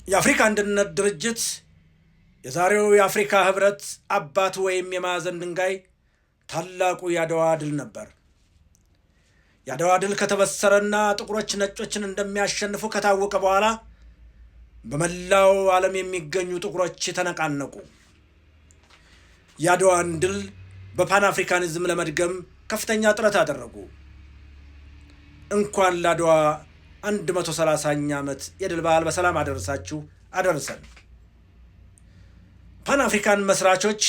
የአፍሪካ አንድነት ድርጅት፣ የዛሬው የአፍሪካ ህብረት አባት ወይም የማዕዘን ድንጋይ ታላቁ የአድዋ ድል ነበር። የአድዋ ድል ከተበሰረና ጥቁሮች ነጮችን እንደሚያሸንፉ ከታወቀ በኋላ በመላው ዓለም የሚገኙ ጥቁሮች ተነቃነቁ። የአድዋን ድል በፓን አፍሪካኒዝም ለመድገም ከፍተኛ ጥረት አደረጉ። እንኳን ለአድዋ 130ኛ ዓመት የድል በዓል በሰላም አደረሳችሁ አደረሰን። ፓን አፍሪካን መስራቾች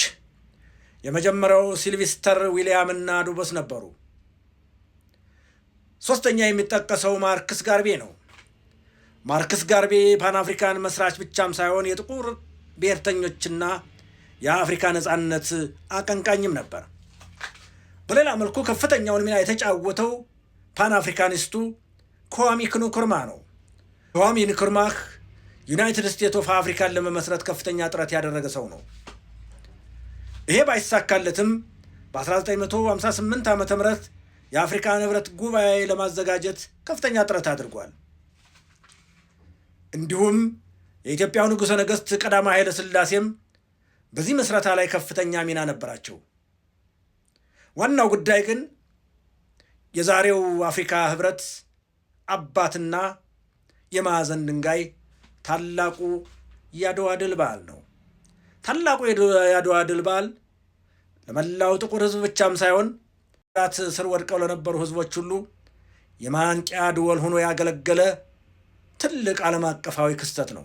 የመጀመሪያው ሲልቪስተር ዊልያም እና ዱቦስ ነበሩ። ሶስተኛ የሚጠቀሰው ማርከስ ጋርቬ ነው። ማርከስ ጋርቬ ፓን አፍሪካን መስራች ብቻም ሳይሆን የጥቁር ብሔርተኞችና የአፍሪካ ነፃነት አቀንቃኝም ነበር። በሌላ መልኩ ከፍተኛውን ሚና የተጫወተው ፓን አፍሪካኒስቱ ክዋሚ ንክሩማ ነው። ክዋሚ ንክሩማህ United States of Africa ን ለመመስረት ከፍተኛ ጥረት ያደረገ ሰው ነው። ይሄ ባይሳካለትም በ1958 ዓ ም የአፍሪካ ህብረት ጉባኤ ለማዘጋጀት ከፍተኛ ጥረት አድርጓል። እንዲሁም የኢትዮጵያው ንጉሠ ነገሥት ቀዳማዊ ኃይለ ሥላሴም በዚህ ምስረታ ላይ ከፍተኛ ሚና ነበራቸው። ዋናው ጉዳይ ግን የዛሬው አፍሪካ ህብረት አባትና የማዕዘን ድንጋይ ታላቁ የአድዋ ድል በዓል ነው። ታላቁ የአድዋ ድል በዓል ለመላው ጥቁር ሕዝብ ብቻም ሳይሆን ስር ወድቀው ለነበሩ ሕዝቦች ሁሉ የማንቂያ ደወል ሆኖ ያገለገለ ትልቅ ዓለም አቀፋዊ ክስተት ነው።